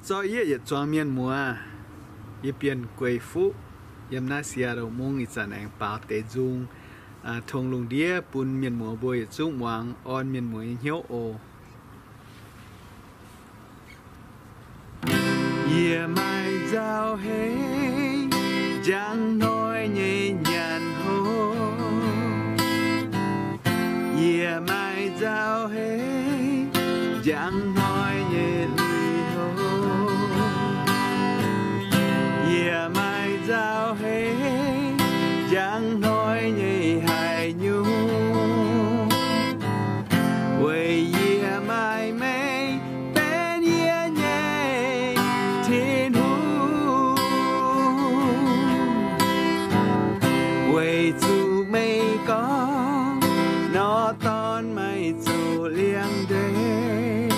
Zorqv yietv yietc zuangx mienh muoz, yie Bienh Gueix Fuqv, yiem naaiv Seattle mungv ih zanc aengx baaux deix nzung, tongx lungh ndiev bun mienh muoz mbuo yietc zungv muangx, orn mienh muoz nyei hnyouv oc. Yie maaih nzauh hei, njang hnoi nyei nyanc hlo. Yie maaih nzauh hei, njang hnoi nyei lui hlo. Yie maaih nzauh hei, njang hnoi nyei haaix nyungc, weic yie maaih meih benx yie nyei Tin-Hungh. Weic zuqc meih gorngv, nor dorn maaih zuqc liangx-ndeic.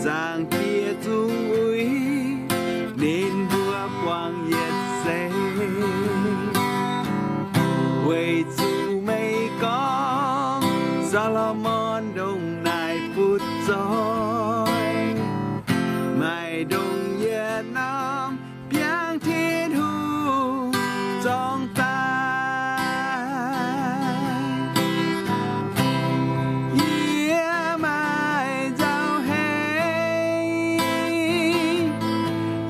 Zaangc Diex zungv uix, ninh mbuo buangh yietc seix. Weic zuqc meih gorngv, Saa^lo^morn ndongc naaic butv zoih, maaih ndongc yietc norm biangv Tin-Hungh zorng daaih. Yie maaih nzauh hei,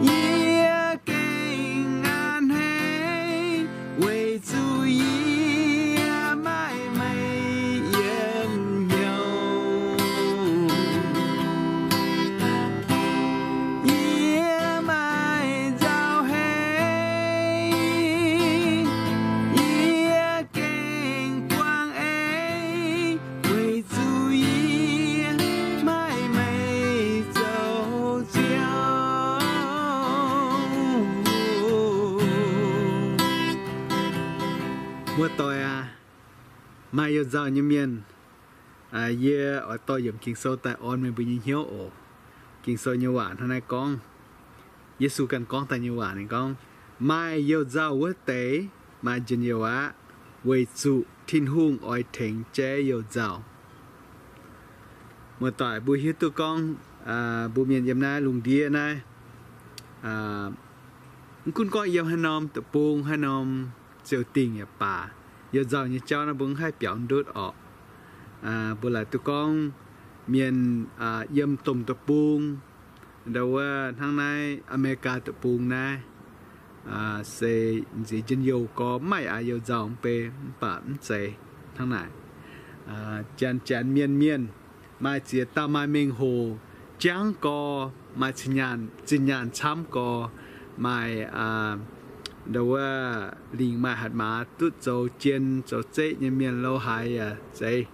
yie gengh an hei, weic zuqc yie maaih meih yiem hnyouv. Yie maaih nzauh hei, yie gengh buangh eix, weic zuqc yie maaih meih zoux Ziouv. Muoz-doic aac, maaih you-nzauh nyei mienh, yie oix dorh yiemc Ging-Sou daaih orn meih mbuo nyei hnyouv oc. Ging-Sou nyei waac hnangv naaiv gorngv, Yesu ganh gorngv daaih nyei waac ninh gorngv, maaih you-nzauh wuov deix maaih njien-youh aqv, weic zuqc Tin-Hungh oix tengx jaiv you-nzauh. Muoz-doic, mbuo hiuv duqv gorngv mbuo mienh yiem naaiv lungh ndiev naaiv, mv gunv gorngv yiem haaix norm deic-bung, haaix norm ziouc dingc yaac baac, you-nzauh nyei jauv naaiv mbuo mv haih biaux ndutv orqc. Mbuo laaic duqv gorngv mienh yiem domh deic-bung, ndau wuov hnangv naaiv Aa^me^li^gaa deic-bung naaiv, se nziex njien-youh gorx, mv maaih aax you-nzauh mv bei, mv baac mv zeiz hnangv naaic. Janx-janx mienh mienh maaih ziex dauh maaih mengh hoc jangv gorx, maaih zinh nyaanh camv gorx, maaih ndau wuov lingc maaih hatc maaz duqv zoux jien zoux zeqv nyei mienh lo haaix yaac zeiz.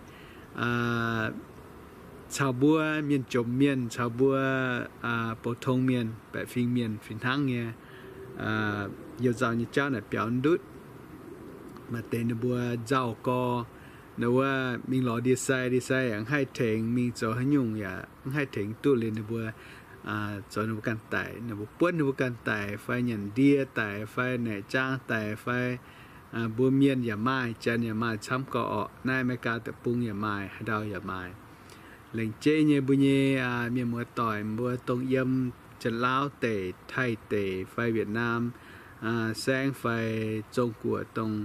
Caux mbuo mienh jomc mienh, caux mbuo pou-tong mienh, baeqc fingx mienh fih hnangv nyei, you-nzauh nyei jauv naaic biaux ndutv. Maaih deix ninh mbuo nzauh gorx, ndau wuov mingh lorz ndie-sai, ndie-sai yaac mv haih tengx, mingh zoux haaix nyungc yaac mv haih tengx duqv liuz ninh mbuo zoux ninh mbuo ganh daic, ninh mbuo buonv ninh mbuo ganh daic fai nyanc ndie daic fai naeqc jaang daic fai mbuo mienh yaac maaih, janx yaac maaih camv gorx orqc. Naaiv Aa^me^li^gaa deic-bung yaac maaih, haaix ndau yaac maaih. Laengz jeiv nyei mbuo nyei mienh muoz-doic, mbuo dongh yiem Janx-Lauv deic, Taiv deic fai Wietc Naam saengv fai Zong-Guoqv, dongh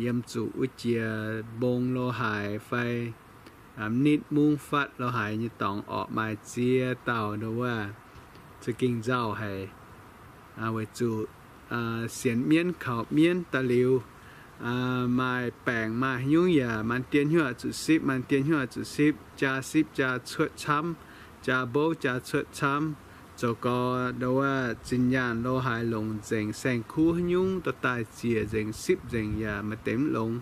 yiem zuqc wuov jiex mbong lo haaix fai mnitv mungv fatv lo haaix nyei dorngx orqc, maaih ziex dauh ndau wuov za'gengh nzauh haic, weic zuqc sienx mienv kaux mienv daaih liuz, maaih baengc maaih haaix nyungc yaac maan dien hnyouv zuqc sipv, maan dien hnyouv zuqc sipv, jaa sipv jaa cuotv camv, jaa mbouv jaa cuotv camv, zoux gau ndau wuov zinh nyaanh lo haaix longc nzengc, saeng-kuv haaix nyungc dorh daaih ziec nzengc, sipv nzengc yaac maaih deix mv longx.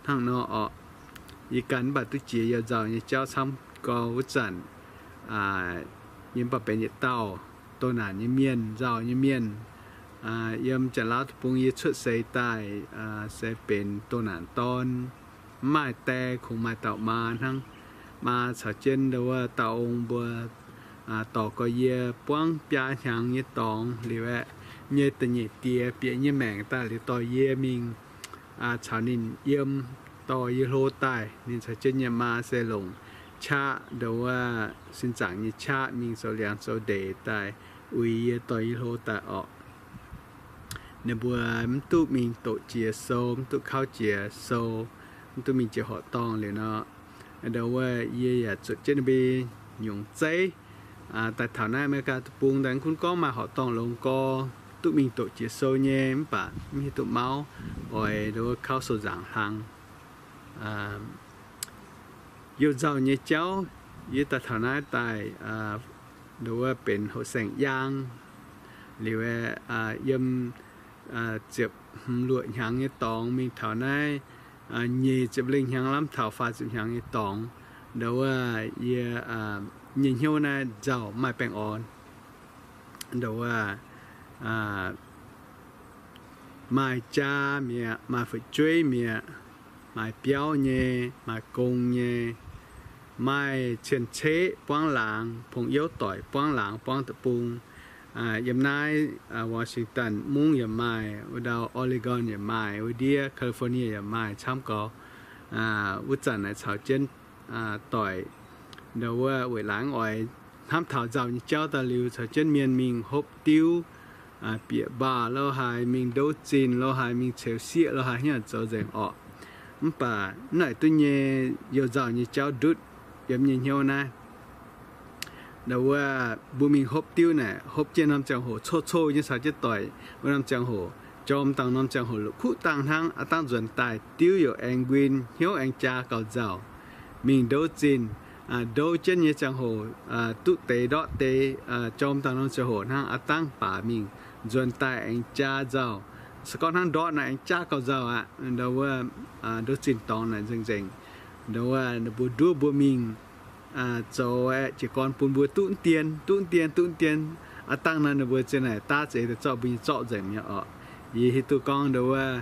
Hnangv nor orqc, yie ganh mv baac duqv jiex you-nzauh nyei jauv camv gorx wuov zanc, yie mv baac benx yietc dauh doh naanc nyei mienh, nzauh nyei mienh. Yiem Janx-Lauv deic-bung yie cuotv seix daaih se benx doh naanc dorn, mv maaih die, kungx maaih dauh maa hnangv. Maa caux jienv ndau wuov dauh ong mbuo dorh gau yie buangv biaa hnyangx nyei dorngx liuz aeqv, nyei da'nyeic die bieqc nyei maengc daaih liuz dorh yie mingh caux ninh yiem, dorh yie hlo daaih. Ninh caux jienv nyei maa se longc qaqv, ndongc wuov sin zaangc nyei qaqv mingh zoux liangx zoux ndeic daaih uix yie, dorh yie hlo daaih orqc. Ninh mbuo mv duqv mingh doqc jiex sou, mv duqv kauv jiex sou, mv duqv mingh jiex horqc dorngh liuz nor, ndongc wuov yie yaac zuotc jienv ninh mbuo nyungc zeiv daaih taux naaiv America deic-bung daaih. Gunv gorngv maaih horqc dorngh longx gorx duqv mingh doqc jiex sou nyei, mv baac mv hiuv duqv mauv oix ndongc wuov kauv sou nzaangc hlang. Youh nzauh nyei jauv, yie daaih taux naaiv daaih, ndongc wuov benx hoqc saeng-yaang liuz, yiem ziepc hmz luoqc hnyangx nyei dorngx mingh taux naaiv nyeic ziepc lengh hnyangx lamh taux faah ziepc hnyangx nyei dorngx, ndongc wuov yie nyei hnyouv naaiv nzauh maaih baengh orn. Ndongc wuov maaih jaa mi'aqv, maaih fu'jueiv mi'aqv, maaih biauv nyei, maaih gong nyei, maaih cien-ceqv buangv laangz, pong-youv doic buangv laangz buangv deic-bung. Yiem naaiv Washington mungv yaac maaih, wuov ndau Oregon yaac maaih, wuov ndiev California yaac maaih camv gaux. Wuov zanc naaic caux jienv doic, ndongc wuov weic laangz oix hnamv taux nzauh nyei jauv daaih liuz caux jienv mienh mingh hopv diuv, bieqc mbaah lo haaix, mingh ndouv zinh lo haaix, mingh ceux sieqv lo haaix, hnyouv zoux nzengc orqc. Mv baac naaic duqv nyei youh nzauh nyei jauv ndutv yiem nyei hnyouv naaiv. Ndongc wuov mbuo mingh hopv diuv naaic, hopv jienv norm ziangh hoc, coqv-coqv nyei caux jienv doic wuov norm ziangh hoc, jorm dangh norm ziangh hoc, la'kuqv dangh hnangv, aav dangh nzuonx daaih diuv youc aengx nquin, hnyouv aengx jaa gauh nzauh. Mingh ndouv zinh, ndouv jienv nyei ziangh hoc, duqv deix ndortv deix, jorm dangh norm ziangh hoc hnangv, aav dangh baac mingh nzuonx daaih aengx jaa nzauh. Se gorngv hnangv ndortv naaic aengx jaa gauh nzauh aqv. Ndongc wuov ndouv zinh dorngx naaic nzengc-nzengc, ndongc wuov ninh mbuo nduov mbuo mingh zoux aeqv, jiez gorn bun mbuo duqv dien, duqv dien, duqv dien. Aav dangh nor ninh mbuo ziouc naaic daav zeix daaih zorqv mbuo nyei zorqv nzengc nyei orqc. Yie hiuv duqv gorngv ndongc wuov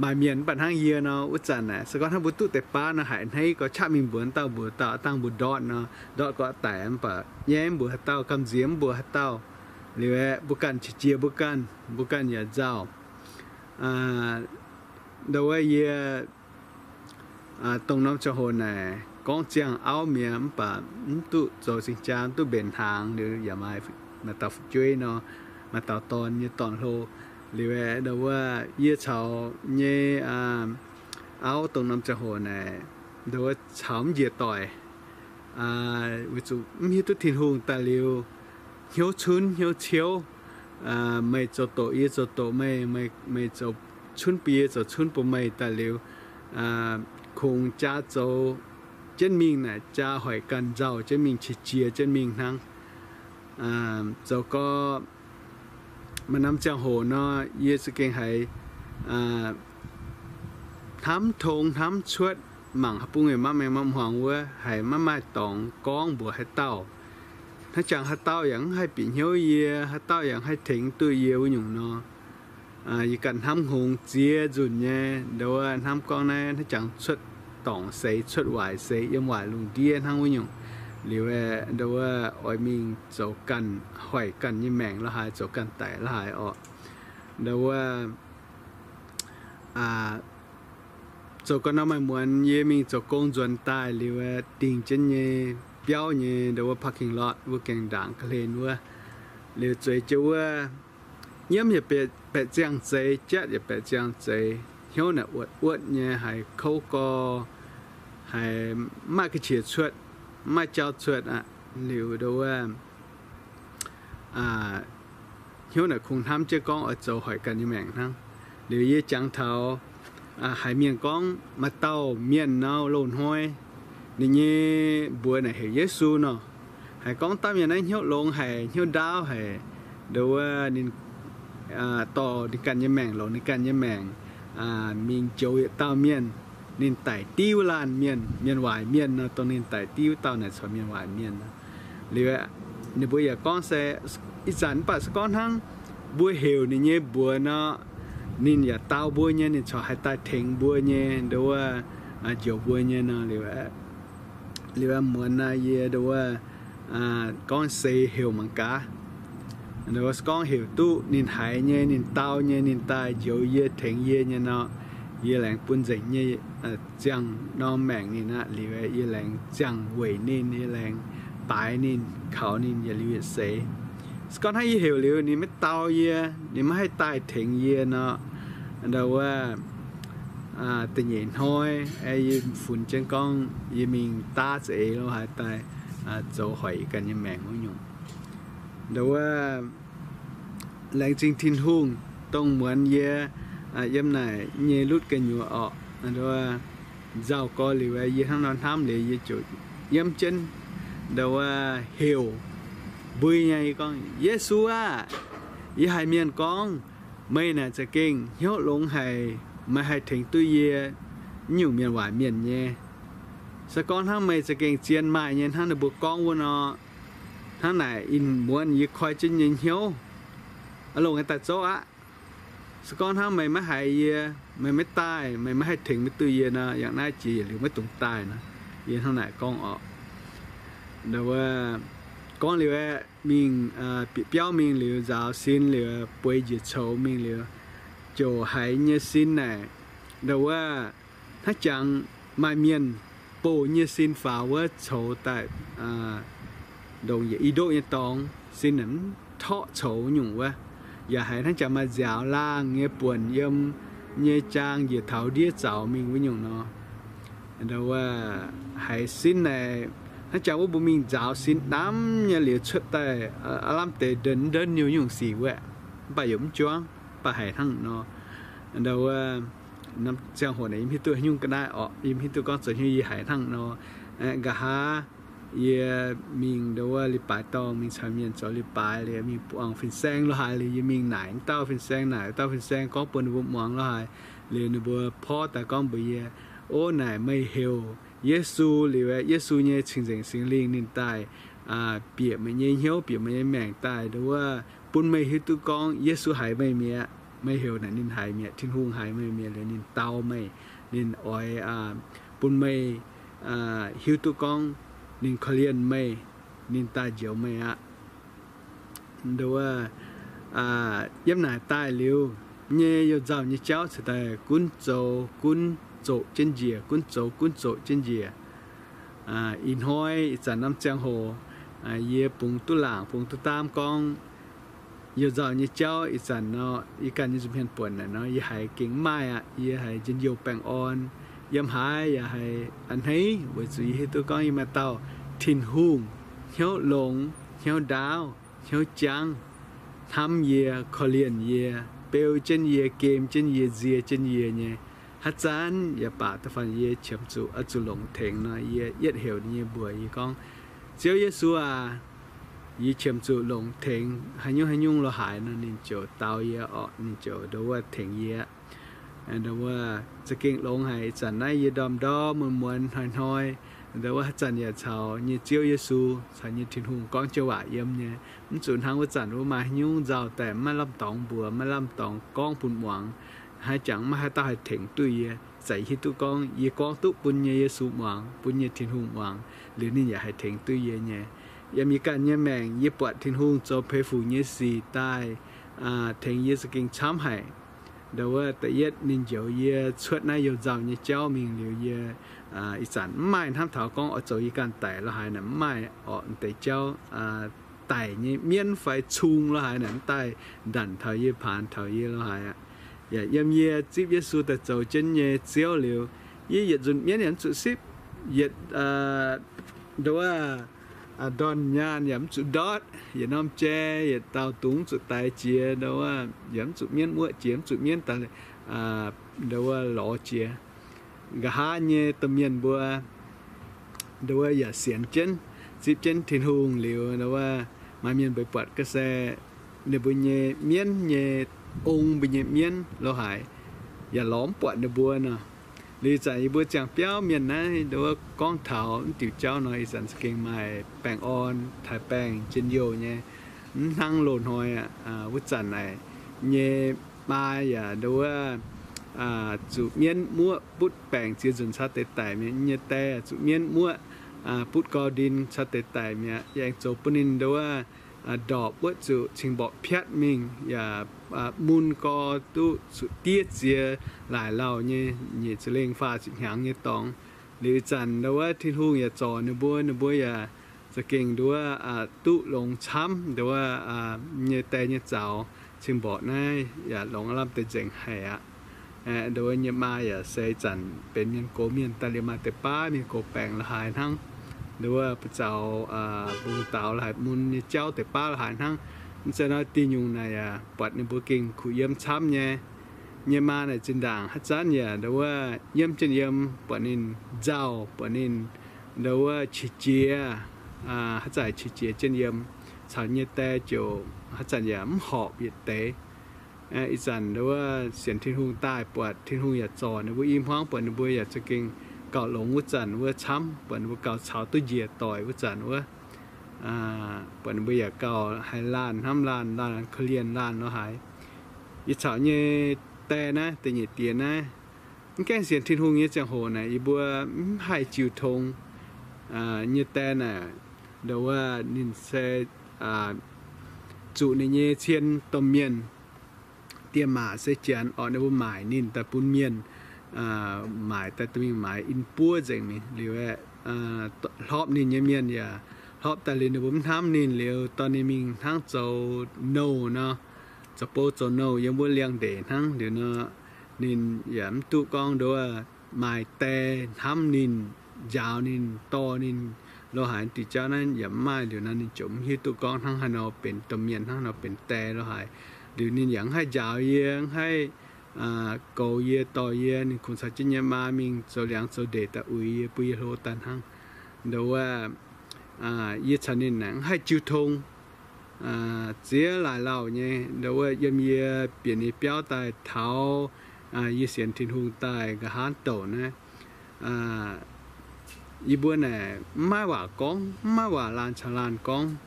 maaih mienh mv baac hnangv yie nor, wuov zanc naaic se gorngv hnangv mbuo duqv deix baav nor, haiz a'hneiv gorx qaqv mingh mbuox dauh mbuox dauh, aav dangh mbuo ndortv nor, ndortv gorx daic mv baac nyaiv mv mbuox haaix dauh, gamh nziex mv mbuox haaix dauh. Liuz aeqv, mbuo ganh qiex jiez mbuo ganh, mbuo ganh yaac nzauh. Ndongc wuov yie dongh norm ziangh hoc naaic gorngv ziangh auv mi'aqv, mv baac mv duqv zoux cing-jaa, mv duqv mbenc hnaangx, liuz yaac maaih, maaih dauh fu'jueiv nor, maaih dauh dorn nyei dorn-hlo. Liuz aeqv, ndongc wuov yie caux nyei auv dongh norm ziangh hoc naaic, ndongc wuov caux mv njiec doic, weic zuqc mv hiuv duqv Tin-Hungh daaih liuz, hnyouv cunv hnyouv ciouv, meih zoux doqc yie zoux doqc meih, meih zoux cunv bun yie zoux cunv bun meih daaih liuz, kungx jaa zoux jienv mingh naaic, jaa hoic ganh nzauh jienv mingh, qiex jiez jienv mingh hnangv. Zoux gorx maaih norm ziangh hoc nor, yie za'gengh haiz hnamv tong hnamv cuotv, mangc haaix bung yaac maiv maengx maiv hmuangx wuov, haiz maiv maaih dorngx gorngv mbuox haaix dauh. Hnangv jangx haaix dauh yaac mv haih bieqc hnyouv yie, haaix dauh yaac mv haih tengx duqv yie wuov nyungc nor. Yie ganh hnamv hngongx ziex nzunc nyei, ndongc wuov hnamv gorngv naaiv hnangv jangx cuotv dorngc seix, cuotv waaic seix, yiem waaic lungh ndiev hnangv wuov nyungc. Liuz aeqv, ndongc wuov oix mingh zoux ganh hoic ganh nyei maengc lo haaix, zoux ganh daic lo haaix orqc. Ndongc wuov zoux gau norm maaih muonz yie mingh zoux gong nzuonx daaih liuz aeqv, dingh jienv nyei biauv nyei ndongc wuov parking lot wuov gaengh ndaangc ga'hlen wuov. Liuz zueiz jienv wuov, nyiemv yaac baeqc ziangh zeix, jatv yaac baeqc ziangh zeix, hnyouv naaic wuotc wuotv nyei, haiz kouv gorx, haiz mv maaih ga'qiex cuotv, mv maaih jauv cuotv aqv. Liuz ndongc wuov hnyouv naaic kungx hnamv jienv gorngv oix zoux hoic ganh nyei maengc hnangv. Liuz yie jangx taux haiz mienh gorngv maaih dauh mienh nor, loz-hnoi ninh nyei mbuox naaic heuc Yesu nor. Haiz gorngv dauh mienh naaiv hnyouv longx haic, hnyouv ndaauv haic, ndongc wuov ninh dorh ninh ganh nyei maengc, longc ninh ganh nyei maengc mingh joux yietc dauh mienh. Ninh daic div laanh mienh, mienh waaic mienh nor, dongh ninh daic div dauh naaic caux mienh waaic mienh nor. Liuz ninh mbuo yaac gorngv se ih zanc mv baac se gorngv hnangv mbuo heuc ninh nyei mbuox nor, ninh yaac dau mbuo nyei, ninh corc haih daaih tengx mbuo nyei, ndongc wuov njoux mbuo nyei nor. Liuz muonz naaiv yie ndongc wuov gorngv seix heuc mangc gaax. Ndongc wuov gorngv heuc duqv ninh haiz nyei, ninh dau nyei, ninh daaih njoux yie, tengx yie nyei nor, Yie laengz bun nzengc nyei ziangh norm maengc ninh aqv. Liuz yie laengz ziangh weic ninh, yie laengz baaix ninh, kaux ninh yietc liuz yietc seix. Se gorngv hnangv yie heuc liuz ninh maiv dau yie, ninh maiv haih daaih tengx yie nor, ndau wuov da'nyeic hnoi, yie funx jienv gorngv yie mingh daav za'eix lo haaix daaih zoux hoic yie ganh nyei maengc wuov nyungc. Ndau wuov laengz zingh Tin-Hungh dongh muonz yie yiem naaic nyei lutv gu'nyuoz orqc, nzauh gorx liuz yie hnangv nor hnamv liuz yie ziouc yiem jienv ndau wuov heuc mbui nyei gorngv, Yesu aah! Yie haiz mienh gorngv meih naaic za'gengh hnyouv longx haic, meih haih tengx duqv yie nyungc mienh waaic mienh nyei. Se gorngv hnangv meih za'gengh zien maaih nyei hnangv ninh mbuo gorngv wuov nor, hnangv naaic ih muonz yie koi jienv nyei hnyouv, aa, longc nyei daaih zouv aqv. Se gorngv hnangv meih maiv haiz yie, meih maiv daaih, meih maiv haih tengx maiv duqv yie nor, yangh naaiv jiex yietc liuz maiv dungx daaih nor. Yie hnangv naaic gorngv orqc. Ndau wuov gorngv liuz aeqv, mingh bieqc biauv mingh liuz nzaaux sin liuz bueix njiec coux mingh liuz, ziouc haiz nyei sin naaic, ndau wuov hnangv jangx maaih mienh boh nyei sin faaux wuov coux daaih, ndongc yietc i ndoqv nyei dorngx, sin naaic mv torqv coux nyungc wuov, yaac haiz hnangv jangx maaih nziaaux laangh nyei buonc yiem nyei jaang njiec taux ndiev zaux mingh wuov nyungc nor. Ndau wuov haiz sin naaic hnangv jangx wuov mbuo mingh nzaaux sin namv nyei liuz cuotv daaih aav lamh deix ndonv ndonv nyei nyungc sic wuov, mv baac yaac mv juangv, mv baac haiz hnangv nor. Ndau wuov ziangh hoc naaic yie mv hiuv duqv haaix nyungc ga'naaiv orqc, yie mv hiuv duqv gorngv zoux hnyouv, yie haiz hnangv nor. Nqa'haav yie mingh ndau wuov leiz-baaix dorngh, mingh caux mienh zoux leiz-baaix liuz, mingh buangh fin-saeng lo haaix liuz, yie mingh naaic wuov dauh fin-saeng, naaic wuov dauh fin-saeng gorngv bun ninh mbuo muangx lo haaix liuz, ninh mbuo porv daaih gorngv mbuox yie, O, naaic meih heuc Yesu liuz, Yesu nyei Cing-Nzengc Singx Lingh ninh daaih bieqc meih nyei hnyouv, bieqc meih nyei maengc daaih ndau wuov bun meih hiuv duqv gorngv Yesu haiz meih mi'aqv. Meih heuc naaic ninh haiz mi'aqv, Tin-Hungh haiz meih mi'aqv liuz ninh dau meih, ninh oix bun meih hiuv duqv gorngv ninh korv-lienh meih, ninh daaih njoux meih aqv. Ndau wuov yiem naaic daaih liuz nyei youh nzauh nyei jauv ceix daaih gunv zoux gunv zoqc jienv njiec, gunv zoux gunv zoqc jienv njiec. Ih hnoi ih zanc norm ziangh hoc yie bungx duqv laangc bungx duqv daamv gorngv youh nzauh nyei jauv ih zanc nor, yie ganh nyei nza'hmien buonc naaic nor, yie haiz gengh mv maaih aqv. Yie haiz njien-youh baengh orn, yiem haaix yaac haiz a'hneiv, weic zuqc yie hiuv duqv gorngv yie maaih dauh Tin-Hungh hnyouv longx, hnyouv ndaauv, hnyouv jangv, hnamv yie, korv-lienh yie, beu jienv yie, gem jienv yie, nzie jienv yie nyei. Haaix zanc yaac baac da'faanh yie qiemx zuqc oix zuqc longc tengx nor, yie yietv heuc ninh nyei mbuox yie gorngv, Ziouv Yesu aac, yie qiemx zuqc longc tengx haaix nyungc haaix nyungc lo haaix nor, ninh ziouc dau yie orqc, ninh ziouc ndau wuov tengx yie. Ndau wuov za'gengh longx haic, ih zanc naaiv yie ndorm-ndorm muonz-muonz hnoi-hnoi, ndau wuov haaix zanc yaac caux nyei Ziouv Yesu, caux nyei Tin-Hungh gorngv joux waac yiem nyei. Mv zuqc hnangv wuov zanc wuov maaih haaix nyungc nzauh daaih maiv lamh dorngx mbuox, maiv lamh dorngx gorngv bun muangx. Haaix jangx maiv haaix dauh haih tengx duqv yie. Za'gengh hiuv duqv gorngv yie gorngv duqv bun nyei Yesu muangx, bun nyei Tin-Hungh muangx liuz, ninh yaac haih tengx duqv yie nyei. Yiem yie ganh nyei maengc yie buatc Tin-Hungh zoux peix fuc nyei sic daaih tengx yie za'gengh camv haic. Ndau wuov da'yietv ninh njoux yie cuotv naaiv youh nzauh nyei jauv mingh liuz, yie ih zanc mv maaih hnamv taux gorngv oix zoux yie ganh daic lo haaix naaic, mv maaih orqc. Deix jauv daic nyei mienv fai cung lo haaix naaic mv daaih ndanc taux yie, paanx taux yie lo haaix aqv. Yaac yiem yie zipv Yesu daaih zoux jienv nyei Ziouv liuz, yie yietc nzunc mienv yaac mv zuqc sipv, yietc ndau wuov ndorn nyaanh yaac mv zuqc ndortv, yietc norm jai yietc dauh dungz mv zuqc daix jiex, ndau wuov yaac mv zuqc mienv muoqv jiex, mv zuqc mienv daaih ndau wuov lorz jiex. Nqa'haav nyei domh mienh mbuo ndau wuov yaac sienx jienv, zipv jienv Tin-Hungh liuz, ndau wuov maaih mienh mbeix buatc ga'sie ninh mbuo nyei mienv nyei, ong mbuo nyei mienv lo haaix, yaac lorz mv buatc ninh mbuo nor. Liuz ih zanc yie mbuo ziangh biauv mienh naaiv ndau wuov gorngv taux mv diuc jauv nor, ih zanc za'gengh maaih baengh orn, taaix baengh, njien-youh nyei. Mv hnangv loz-hnoi aqv, wuov zanc naaic nyei maa yaac ndau wuov zuqc mienv muoqv butv baengc ziex nzunc caux deix daic mi'aqv. Nyei die zuqc mienv muoqv butv gau ndin caux deix daic mi'aqv. Yie aengx zoux bun ninh ndau wuov ndorpc wuov zuqc cing-mborqc piatv mingh, yaac mun gau duqv zuqc diev ziex laaic lauh nyei, nyic ziepc lengh faah ziepc hnyangx nyei dorngx. Liuz ih zanc nduov wuov Tin-Hungh yaac zorc ninh mbuo, ninh mbuo yaac za'gengh nduov wuov duqv longx camv. Nduov wuov nyei die nyei zaux cing-mborqc naaiv yaac longx lamh deix nzengc haic aqv. Nduov wuov nyei maa yaac se ih zanc benx mienh gox mienh daaih liuz maaih deix baav mienh gox baengc la'haaix hnangv. Nduov wuov buoz-zaux, mbungv daux la'haaix mun nyei jauv deix baav la'haaix hnangv. Mv zeiz nor diuh nyungc naaic yaac buatc ninh mbuo gengh kuh yiem camv nyei. Nyei maa naaic zinh ndaangc haaix zanc yaac nduov wuov yiem jienv yiem, buatc ninh nzauh, buatc ninh nduov wuov qiex jiez, haaix zanc qiex jiez jienv yiem, caux nyei die ziouc haaix zanc yaac mv horpc yietc deix. Ih zanc nduov wuov sienx Tin-Hungh daaih buatc Tin-Hungh yaac zorc ninh mbuo i hmuangv, buatc ninh mbuo yaac za'gengh gauh longx wuov zanc wuov camv, buatc ninh mbuo gauh caux duqv njiec doic wuov zanc wuov, buatc ninh mbuo yaac gauh haih laanh hnamv laanh, laanh korv-lienh laanh lo haaix. Yie caux nyei die naaiv, da'nyeic diex naaiv, mv gaengh sienx Tin-Hungh nyei ziangh hoc naaic yie mbuo mv haih jiu tong. Nyei die naaic, nduov wuov ninh se zuqc ninh nyei cien domh mienh, diex maac se Janx, orqc ninh mbuo maaic ninh daaih bun mienh, maaic daaih dorh mingh maaiz in buov nzengc mingh liuz aeqv, hlorpv ninh nyei mienh yaac hlorpv daaih liuz ninh mbuo mv hnamv ninh liuz dorh ninh mingh hnangv zoux nouh nor, zoux bou zoux nouh yiem wuov liangx-ndeic hnangv liuz nor, ninh yaac mv duqv gorngv nduov maaih die hnamv ninh, njaaux ninh, dorh ninh lo haaix diuc jauv naaiv yaac mv maaih liuz nor, ninh ziouc mv hiuv duqv gorngv hnangv haaix nor benx domh mienh, hnangv haaix nor benx die lo haaix. Liuz ninh yaac mv haih njaaux yie, mv haih goux yie, dorh yie. Ninh kungx caux jienv nyei maa mingh zoux liangx zoux ndeic daaih uix yie, bun yie hlo daaih hnangv. Nduov wuov, yie caux ninh aeqv mv haih jiu tong. Ziex laaic lauh nyei, nduov wuov yiem yie bieqc nyei biauv daaih taux yie sienx Tin-Hungh daaih nqa'haav douc naaiv, yie mbuo naaic mv maaih waac gorngv, mv maaih waac laanh caux laanh gorngv.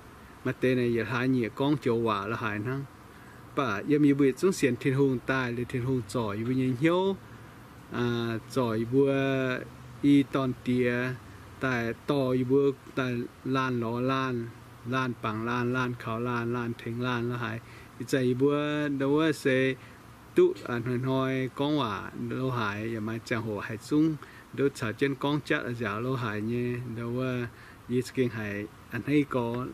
Maaih deix naaic yietc hlaax nyieqc gorngv joux waac lo haaix hnangv. Mv baac yiem yie mbuo yietc zungv sienx Tin-Hungh daaih liuz, Tin-Hungh zorc yie mbuo nyei hnyouv, zorc yie mbuo i dorn-diex daaih dorh yie mbuo daaih laanh lorz laanh, laanh bangc laanh, laanh kaux laanh, laanh tengx laanh lo haaix. Ih zanc yie mbuo nduov wuov se duqv hnoi-hnoi gorngv waac lo haaix, yaac maaih ziangh hoc haiz zungv nduov caux jienv gorngv jatv a'nziaauc lo haaix nyei. Nduov wuov yie za'gengh haiz a'hneiv gorx,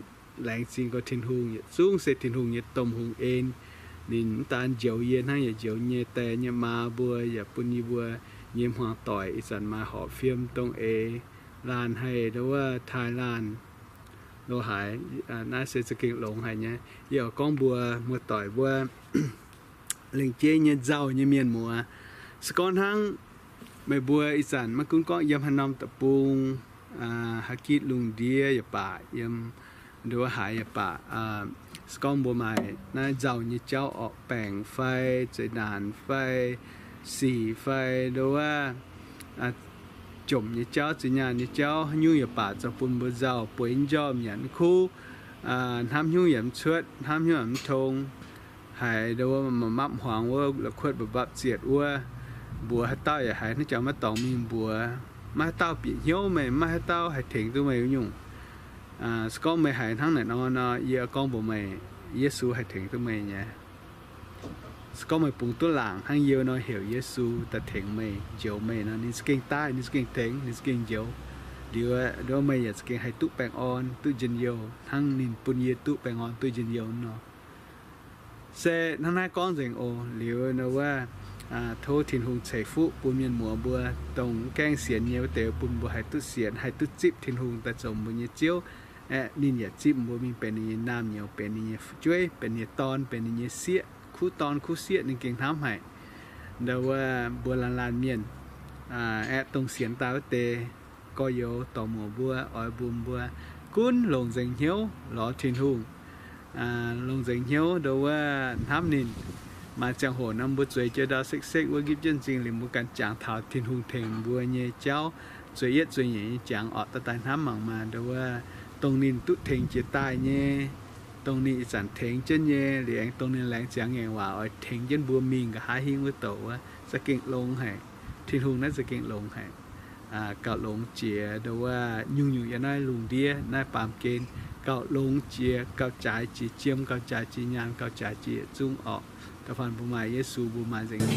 laengz zingh gorx Tin-Hungh, yietc zungv se Tin-Hungh nyei domh hungh en. Ninh mv daan njoux yie hnangv, yaac njoux nyei die nyei maa mbuo, yaac bun yie mbuo nyei hmuangx doic ih zanc maaih horpc fiem dongh eix laanh haih nduov wuov taaih laanh lo haaix. Naaiv se za'gengh longx haic nyei. Yie oix gorngv mbuox muoz-doic mbuo lengc jeiv nyei nzauh nyei mienh muoz, se gorngv hnangv meih mbuo ih zanc maiv gunv gorngv yiem haaix norm deic-bung, haaix gitv lungh ndiev yaac baac, yiem nduov haaix yaac baac, se gorngv mbuo maaih naaiv nzauh nyei jauv orqc, baengc fai zeqc naanc fai sic fai nduov jomc nyei jauv, zinh nyaanh nyei jauv, haaix nyungc yaac baac zoux bun mbuo nzauh, bueix njormh nyanc kuv, hnamv hnyouv yaac mv cuotv, hnamv hnyouv yaac mv tong. Haiz nduov wuov mapv hmuangx wuov, la'kuotv mba'mbapv zietc wuov, mbuox haaix dauh yaac haiz hnangv jangx maiv dorngx mingh mbuox. Maiv haaix dauh bieqc hnyouv meih, maiv haaix dauh haih tengx duqv meih wuov nyungc. Se gorngv meih haiz hnangv naaic nor, nor yie gorngv mbuox meih, Yesu haih tengx duqv meih nyei. Se gorngv meih bungx duqv laangc hnangv yie nor heuc Yesu daaih tengx meih, njoux meih nor, ninh za'gengh daaih, ninh za'gengh tengx, ninh za'gengh njoux. Liuz nduov meih yaac za'gengh haih duqv baengh orn, duqv njien-youh hnangv ninh bun yie duqv baengh orn duqv njien-youh nor. Se hnangv naaiv gorngv nzengc oc. Liuz nor wuov, tov Tin-Hungh ceix fuqv bun mienh muoz mbuo, dongh mv gaengh sienx nyei wuov deix, bun mbuo haih duqv sienx, haih duqv zipv Tin-Hungh daaih zoux mbuo nyei Ziouv. Aeqv, ninh yaac zipv mbuo mingh benx ninh nyei naamh nyouz, benx ninh nyei fu'jueiv, benx ninh nyei dorn, benx ninh nyei sieqv, kuv dorn kuv sieqv ninh gengh hnamv haic. Nduov wuov mbuo laanh laanh mienh, aeqv, dongh sienx daaih wuov deix gorx-youz dorc muoc mbuo, oix mbuo, mbuo gunv longc nzengc hnyouv lorz Tin-Hungh, longc nzengc hnyouv nduov wuov hnamv ninh. Maaih ziangh hoc nor mbuo zueiz jienv ndau sekv-sekv wuov, nqipv jienv m'zing liuz mbuo ganh jangx taux Tin-Hungh tengx mbuo nyei jauv, zueiz yietv zueiz nyeic nyei jangx orqc, daaih daaih hnamv mangc maah, nduov wuov dongh ninh duqv tengx jiex daaih nyei, dongh ninh ih zanc tengx jienv nyei, liuz aengx dongh ninh laengz ziangx ngaengc waac oix tengx jienv mbuo mingh nqa'haav hingv wuov douc wuov, za'gengh longx haic. Tin-Hungh naaiv za'gengh longx haic. gauh longx jiex ndo wuov nyungc-nyungc yiem naaiv lungh ndiev naaiv baamh gen, gauh longx jiex, gauh jaaix jiex jiem, gauh jaaix jiex nyaanh, gauh jaaix jiex yietc zungv orqc. Da'faanh mbuo maaih Yesu, mbuo maaih nzengc.